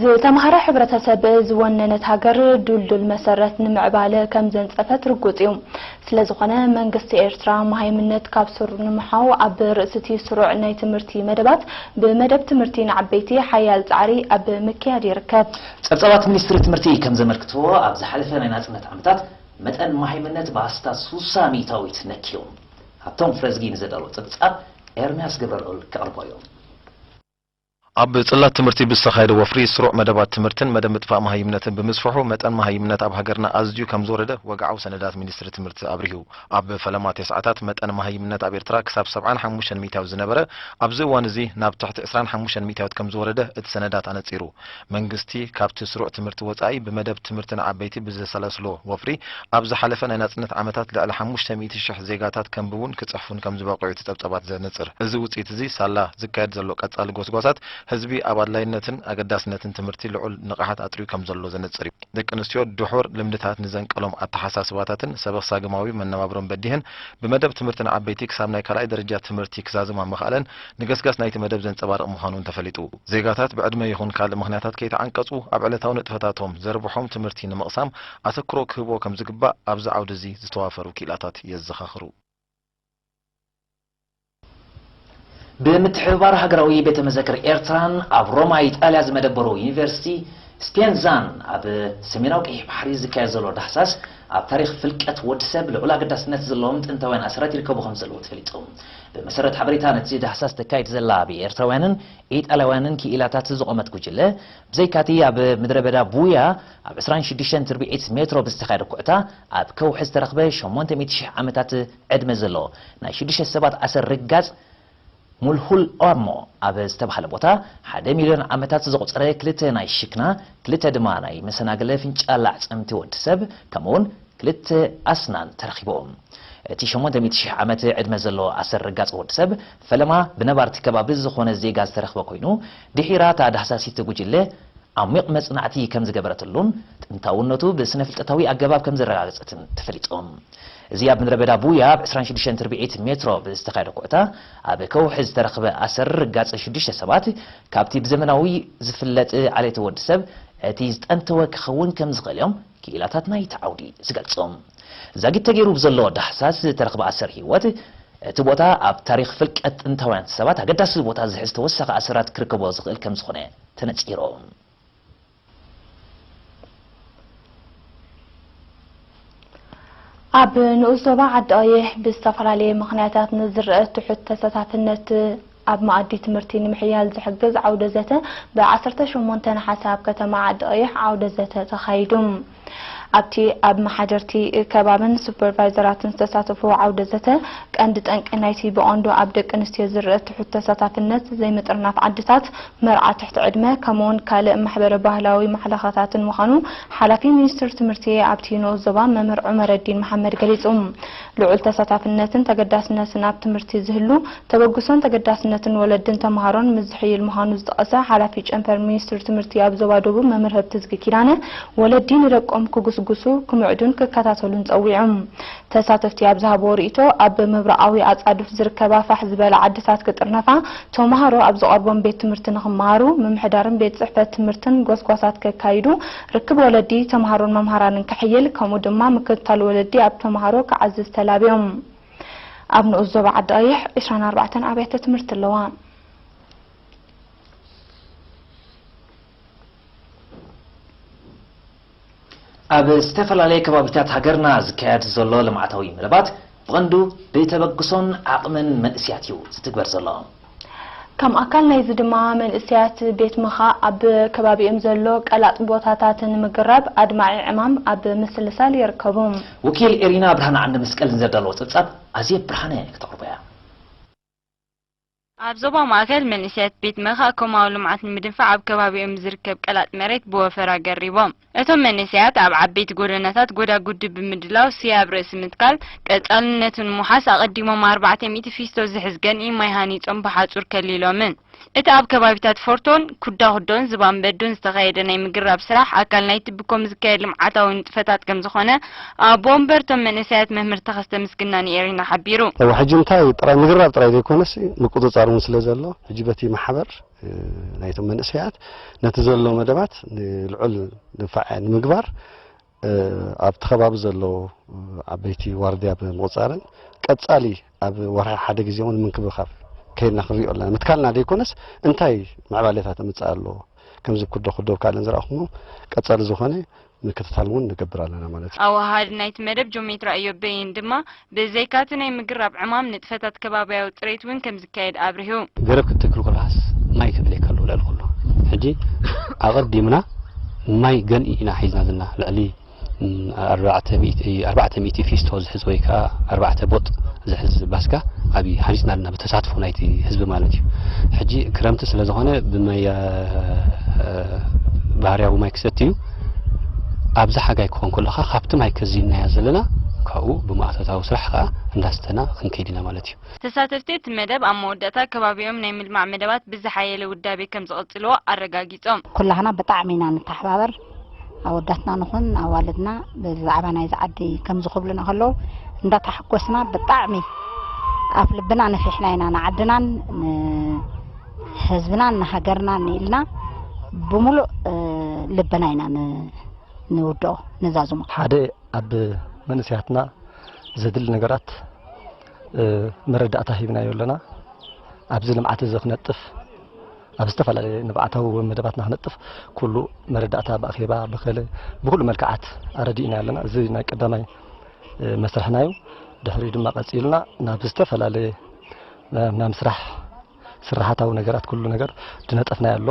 ዝተምሃረ ሕብረተሰብ ዝወነነት ሃገር ድልዱል መሰረት ንምዕባለ ከም ዘንጸፈት ርጉጽ እዩ። ስለዝኾነ መንግስቲ ኤርትራ መሃይምነት ካብ ሱር ንምሓው ኣብ ርእሲ እቲ ስሩዕ ናይ ትምህርቲ መደባት ብመደብ ትምህርቲ ንዓበይቲ ሓያል ጻዕሪ ኣብ ምክያድ ይርከብ። ጸብጻባት ሚኒስትሪ ትምህርቲ ከም ዘመልክትዎ ኣብ ዝሓለፈ ናይ ናጽነት ዓመታት መጠን መሃይምነት ብኣስታት ሱሳ ሚእታዊት ነክዩ። ሃብቶም ፍረዝጊ ንዘዳለዎ ጸብጻብ ኤርምያስ ገብረልዑል ከቕርቦ እዩ። ኣብ ጽላት ትምህርቲ ብዝተኻየደ ወፍሪ ስሩዕ መደባት ትምህርትን መደብ ምጥፋእ መሃይምነትን ብምስፍሑ መጠን መሃይምነት ኣብ ሃገርና ኣዝዩ ከም ዝወረደ ወግዓዊ ሰነዳት ሚኒስትሪ ትምህርቲ ኣብሪሁ። ኣብ ፈለማ ተስዓታት መጠን መሃይምነት ኣብ ኤርትራ ክሳብ ሰብዓን ሓሙሽተን ሚእታዊት ዝነበረ ኣብዚ እዋን እዚ ናብ ትሕቲ ዕስራን ሓሙሽተን ሚእታዊት ከም ዝወረደ እቲ ሰነዳት ኣነጺሩ። መንግስቲ ካብቲ ስሩዕ ትምህርቲ ወጻኢ ብመደብ ትምህርቲ ንዓበይቲ ብዘሰላስሎ ወፍሪ ኣብ ዝሓለፈ ናይ ናጽነት ዓመታት ልዕሊ ሓሙሽተ ሚእቲ ሽሕ ዜጋታት ከንብቡን ክጽሕፉን ከም ዝበቕዑ እቲ ጸብጻባት ዘነጽር። እዚ ውጽኢት እዚ ሳላ ዝካየድ ዘሎ ቀጻሊ ጎስጓሳት ህዝቢ ኣብ ኣድላይነትን ኣገዳስነትን ትምህርቲ ልዑል ንቕሓት ኣጥርዩ ከም ዘሎ ዘነጽር እዩ። ደቂ ኣንስትዮ ድሑር ልምድታት ንዘንቀሎም ኣተሓሳስባታትን ሰበ-ሳግማዊ መነባብሮን በዲህን ብመደብ ትምህርቲ ንዓበይቲ ክሳብ ናይ ካልኣይ ደረጃ ትምህርቲ ክዛዝማ ምኽኣለን ንገስጋስ ናይቲ መደብ ዘንጸባርቕ ምዃኑ እውን ተፈሊጡ። ዜጋታት ብዕድመ ይኹን ካልእ ምኽንያታት ከይተዓንቀጹ ኣብ ዕለታዊ ንጥፈታቶም ዘርብሖም ትምህርቲ ንምቕሳም ኣተክሮ ክህብዎ ከም ዝግባእ ኣብዚ ዓውዲ እዚ ዝተዋፈሩ ክኢላታት የዘኻኽሩ። ብምትሕብባር ሃገራዊ ቤተ መዘክር ኤርትራን ኣብ ሮማ ኢጣልያ ዝመደበሩ ዩኒቨርሲቲ ስፒየንዛን ኣብ ሰሜናዊ ቀይሕ ባሕሪ ዝካየድ ዘሎ ዳህሳስ ኣብ ታሪኽ ፍልቀት ወዲ ሰብ ልዑል ኣገዳስነት ዘለዎም ጥንታውያን ኣሰራት ይርከቡ ከም ዘለዉ ተፈሊጡ። ብመሰረት ሓበሬታ ነቲ ዳህሳስ ተካይድ ዘላ ብኤርትራውያንን ኢጣልያውያንን ክኢላታት ዝቖመት ጉጅለ ብዘይካቲ ኣብ ምድረ በዳ ቡያ ኣብ ዕስራን ሽዱሽተን ትርብዒት ሜትሮ ብዝተኻየደ ኩዕታ ኣብ ከውሒ ዝተረኽበ ሸሞንተ ሚእቲ ሽሕ ዓመታት ዕድመ ዘሎ ናይ ሽዱሽተ ሰባት ኣሰር ርጋጽ ሙልሁል ኦርሞ ኣብ ዝተባህለ ቦታ ሓደ ሚልዮን ዓመታት ዘቑጸረ ክልተ ናይ ሽክና፣ ክልተ ድማ ናይ መሰናገለ ፍንጫል ኣዕጸምቲ ወዲ ሰብ፣ ከምኡውን ክልተ ኣስናን ተረኺቡ። እቲ ሸሞንተ ሚእቲ ሽሕ ዓመት ዕድመ ዘሎ ኣሰር ርጋጽ ወዲ ሰብ ፈለማ ብነባርቲ ከባቢ ዝኾነ ዜጋ ዝተረኽበ ኮይኑ፣ ድሒራ እታ ዳህሳሲት ጉጅለ ዓሚቕ መጽናዕቲ ከም ዝገበረትሉን ጥንታውነቱ ብስነ-ፍልጠታዊ ኣገባብ ከም ዘረጋገጸትን ተፈሊጡ። እዚ ኣብ ምድረ በዳ ቡያ ኣብ ዕስራን ሽዱሽተን ትርብዒት ሜትሮ ብዝተኻየደ ኩዕታ ኣብ ከውሒ ዝተረኽበ ኣሰር ርጋጽ ሽዱሽተ ሰባት ካብቲ ብዘመናዊ ዝፍለጥ ዓሌት ወዲ ሰብ እቲ ዝጠንተወ ክኸውን ከም ዝኽእል እዮም ክኢላታት ናይቲ ዓውዲ ዝገልጹ። ዛጊት ተገይሩ ብዘሎ ዳህሳስ ዝተረኽበ ኣሰር ህይወት እቲ ቦታ ኣብ ታሪኽ ፍልቀት ጥንታውያን ሰባት ኣገዳሲ ቦታ ዝሕዝ ተወሳኺ ኣሰራት ክርከቦ ዝኽእል ከም ዝኾነ ተነጺሩ። ኣብ ንኡስ ዞባ ዓዲ ቀይሕ ብዝተፈላለየ ምኽንያታት ንዝረአ ትሑት ተሳታፍነት ኣብ መኣዲ ትምህርቲ ንምሕያል ዝሕግዝ ዓውደ ዘተ ብ ዓሰርተ ሸሞንተ ነሓሰ ኣብ ከተማ ዓዲ ቀይሕ ዓውደ ዘተ ተኻይዱ። ኣብቲ ኣብ መሓደርቲ ከባብን ሱፐርቫይዘራትን ዝተሳተፍዎ ዓውደ ዘተ፣ ቀንዲ ጠንቂ ናይቲ ብቐንዱ ኣብ ደቂ ኣንስትዮ ዝረአ ትሑት ተሳታፍነት ዘይምጥርናፍ ዓድታት፣ መርዓ ትሕቲ ዕድመ፣ ከምኡውን ካልእ ማሕበረ ባህላዊ ማሕለኻታትን ምዃኑ ሓላፊ ሚኒስትሪ ትምህርቲ ኣብቲ ንኡስ ዞባ መምህር ዑመረዲን መሓመድ ገሊጹ። ልዑል ተሳታፍነትን ተገዳስነትን ኣብ ትምህርቲ ዝህሉ ተበግሶን ተገዳስነትን ወለድን ተምሃሮን ምስ ዝሕይል ምዃኑ ዝጠቐሰ ሓላፊ ጨንፈር ሚኒስትሪ ትምህርቲ ኣብ ዞባ ደቡብ መምህር ህብትዝጊ ኪዳነ፣ ወለዲ ንደቆም ክጉስጉሱ፣ ክምዕዱን ክከታተሉን ጸዊዑ። ተሳተፍቲ ኣብ ዝሃብዎ ርእይቶ፣ ኣብ ምብራቓዊ ኣጻዱፍ ዝርከባ ፋሕ ዝበላ ዓድታት ክጥርነፋ፣ ተምሃሮ ኣብ ዝቐርቦም ቤት ትምህርቲ ንኽመሃሩ፣ ምምሕዳርን ቤት ጽሕፈት ትምህርትን ጎስጓሳት ከካይዱ፣ ርክብ ወለዲ፣ ተምሃሮን መምሃራንን ክሕይል፣ ከምኡ ድማ ምክትታል ወለዲ ኣብ ተምሃሮ ክዓዝዝ ተላብዮም። ኣብ ንኡስ ዞባ ዓዲ ቀይሕ ዕስራን ኣርባዕተን ኣብያተ ትምህርቲ ኣለዋ። ኣብ ዝተፈላለየ ከባቢታት ሃገርና ዝካየድ ዘሎ ልምዓታዊ መደባት ብቐንዱ ብተበግሶን ዓቕምን መንእስያት እዩ ዝትግበር ዘሎ። ከም ኣካል ናይዚ ድማ መንእስያት ቤት ምኻእ ኣብ ከባቢኦም ዘሎ ቀላጥ ቦታታት ንምግራብ ኣድማዒ ዕማም ኣብ ምስልሳል ይርከቡ። ወኪል ኤሪና ብርሃነ ዓንደ መስቀል ንዘዳለዎ ጸብጻብ ኣዜብ ብርሃነ ክተቕርቦ እያ። ኣብ ዞባ ማእከል መንእሰያት ቤት ምኻእ ኮማዊ ልምዓት ንምድንፋዕ ኣብ ከባቢኦም ዝርከብ ቀላጥ መሬት ብወፈራ ገሪቦም። እቶም መንእሰያት ኣብ ዓበይቲ ጎደናታት ጎዳጉዲ ብምድላው፣ ስየ ኣብ ርእሲ ምትካል፣ ቀጻልነቱ ንምውሓስ ኣቐዲሞም ኣርባዕተ ሚእቲ ፊስቶ ዝሕዝ ገንኢ ማይ ሃኒጾም ብሓጹር ከሊሎምን። እቲ ኣብ ከባቢታት ፎርቶን፣ ኩዳኩዶን ዝባንበዱን ዝተኻየደ ናይ ምግራብ ስራሕ ኣካል ናይቲ ብኮም ዝካየድ ልምዓታዊ ንጥፈታት ከም ዝኾነ ኣቦ ወንበር እቶም መንእሰያት መምህር ተኸስተ ምስግና ንኤሪና ሓቢሩ። እወ፣ ሕጂ እንታይ ጥራይ ምግራብ ጥራይ ዘይኮነስ ምቁጽጻር እውን ስለ ዘሎ፣ ሕጂ በቲ ማሕበር ናይቶም መንእሰያት ነቲ ዘሎ መደባት ንልዑል ድንፋዐ ንምግባር ኣብቲ ከባቢ ዘሎ ዓበይቲ ዋርድያ ብምቑጻርን ቀጻሊ ኣብ ወርሒ ሓደ ግዜ እውን ምንክብኻብ ከይድና ክንሪኦ ኣለና። ምትካልና ዘይኮነስ እንታይ ምዕባሌታት ምጻእ ኣለዎ ከምዚ ኩዶ ኩዶ ካልእን ዝረኣኹሞ ቀጻሊ ዝኾነ ምክትታል እውን ንገብር ኣለና ማለት እዩ። ኣወሃሃዲ ናይቲ መደብ ጆሜትራ እዮብ በይን ድማ ብዘይካቲ ናይ ምግራብ ዕማም ንጥፈታት ከባብያዊ ጽሬት እውን ከም ዝካየድ ኣብሪሁ። ገረብ ክትተክል ከለኻስ ማይ ከድልየካ ኣሎ ልዕሊ ኩሉ። ሕጂ ኣቐዲምና ማይ ገንኢ ኢና ሒዝና ዘለና ልዕሊ ኣርባዕተ ሚእቲ ፊስቶ ዝሕዝ ወይ ከዓ ኣርባዕተ ቦጥ ዝሕዝ ባስካ ዓብዪ ሃኒፅና ኣለና ብተሳትፎ ናይቲ ህዝቢ ማለት እዩ። ሕጂ ክረምቲ ስለ ዝኾነ ብመያ ባህርያዊ ማይ ክሰቲ እዩ። ኣብዚ ሓጋይ ክኾን ከሎ ከዓ ካብቲ ማይ ከዚንናያ ዘለና ካብኡ ብማእቶታዊ ስራሕ ከዓ እንዳስተና ክንከይድ ኢና ማለት እዩ። ተሳተፍቲ እቲ መደብ ኣብ መወዳእታ ከባቢኦም ናይ ምልማዕ መደባት ብዝሓየለ ውዳቤ ከም ዝቕጽልዎ ኣረጋጊጾም። ኩላህና ብጣዕሚ ኢና ንተሓባበር። ኣወዳትና ንኹን ኣዋልድና ብዛዕባ ናይዚ ዓዲ ከምዚ ክብሉና ከለዉ እንዳተሓጎስና ብጣዕሚ ኣፍ ልብና ነፊሕና ኢና ንዓድናን ንህዝብናን ንሃገርናን ኢልና ብምሉእ ልብና ኢና ንውድኦ ንዛዝሞ። ሓደ ኣብ መንእሰያትና ዘድሊ ነገራት መረዳእታ ሂብናዮ ኣለና። ኣብዚ ልምዓት እዚ ክነጥፍ ኣብ ዝተፈላለየ ንብዓታዊ መደባትና ክነጥፍ ኩሉ መረዳእታ ብኣኼባ ብኸለ ብኹሉ መልክዓት ኣረዲእና ኣለና። እዚ ናይ ቀዳማይ መስርሕና እዩ። ድሕሪኡ ድማ ቀጺልና ናብ ዝተፈላለየ ናብ ምስራሕ ስራሓታዊ ነገራት ኩሉ ነገር ድነጠፍናዮ ኣሎ።